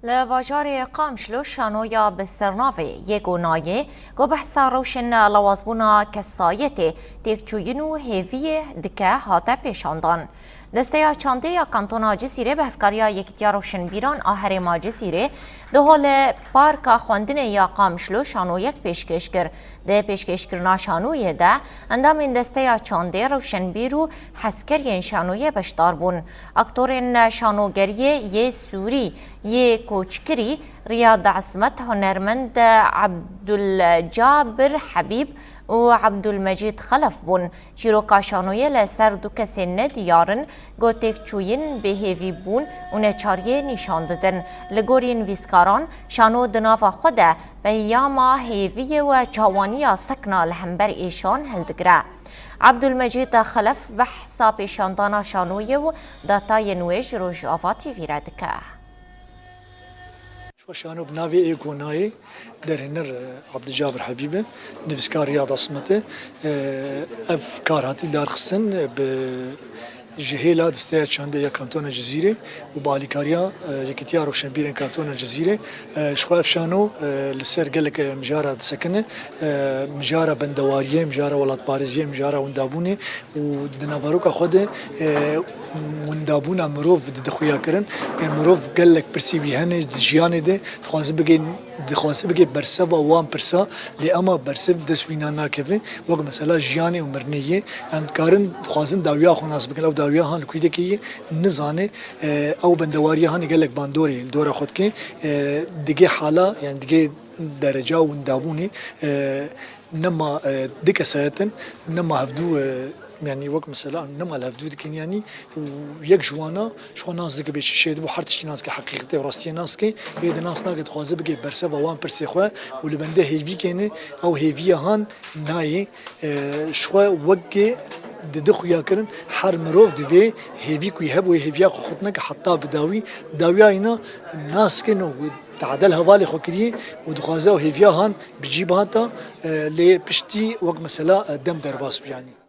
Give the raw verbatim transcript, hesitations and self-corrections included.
Li bajarê Qamişlo şanoya bi sernavê Yê Gonayê, ku behsa rewşên lawazbûna kesayetê, têkçûyîn û hêviyê dike, hate pêşandan. Desteya Çandê ya Kantona Cizîrê bi hevkariya Yekîtiya Rewşenbîran a Herêma Cizîrê di holê Parka Xwendinê ya Qamişlo şanoyek pêşkêş kir. Di pêşkêşkirina şanoyê de endamên Desteya Çandê, rewşenbîr û hezkeriyên şanoyê beşdar bûn. Aktorên şanogeriyê yê sûrî, yê koçkirî, Riyad Ismet, hunermend Ebdulcabir Hebîb û Ebdulmecîd Xelef bûn. Çîroka şanoyê li ser du kesên nediyar in, ku têkçûyîn, bêhêvîbûn û neçariyê nîşan didin. Li gorî nivîskaran, şano di nava xwe de peyama hêviyê û çawaniya sekna li hember êşan hildigire. Ebdulmecîd Xelef behsa pêşandana şanoyê û datayên wê ji Rojava T V re dike. Şo şano bi navê Ê Gonayê, derhêner, e, Abdulcabir Hebîb e, nivîskar Riyad Asmet e. E, ev kar hatî darxistin, e, bi ji hêla Desteya Çandê ya Kantona Cizîrê û bi alîkariya, e, Yekîtiya Rewşenbîrên Kantona Cizîrê. E, ji xwe ev şano, e, li ser gelek, e, mijara disekine. E, mijara bendewariyê, mijara welatparêziyê, mijara windabûnê û di naveroka xwe de, e, windabûna mirov dide xuyakirin. Ger mirov gelek pirsê wî hene di jiyanê de, dixwaze bigê, dixwaze bigê berseva wan pirsa, lê ema bersev dest wîna nakeve. Wek mesela jiyanê û mirinê yê, em dikarin dixwazin dawiya xwe nas bikin. Ew dawiya han li kûdekê yê nizane, e, ew bendewariya hanê gelek bandorê li dora xwe dike, e, digê hala, yani digê dereca windabûnê, e, nema, e, di kesayet in, nema hevdû, e, yani wek mesela nema li hevdû dikin yani û yek ji wana ji xwe nas dike bê çi şê dibû her tiştî nas dike, heqîqetê û rastiyê nas dike, yê di nas nake dixwaze bike berseva wan pirsê xwe û li bende hêvî kêne, ew hêviya han nayê, e, ji xwe wekê dide xuya kirin, her mirov divê hêvî ku hebû hêviya xwe xurt neke heta bi dawî, dawiya îna nas dike no tadel hevalê xwe kiriye û dixwaze ew hêviya han bi cî bihata, e, lê piştî wek mesela, e, dem derbas bû yanî.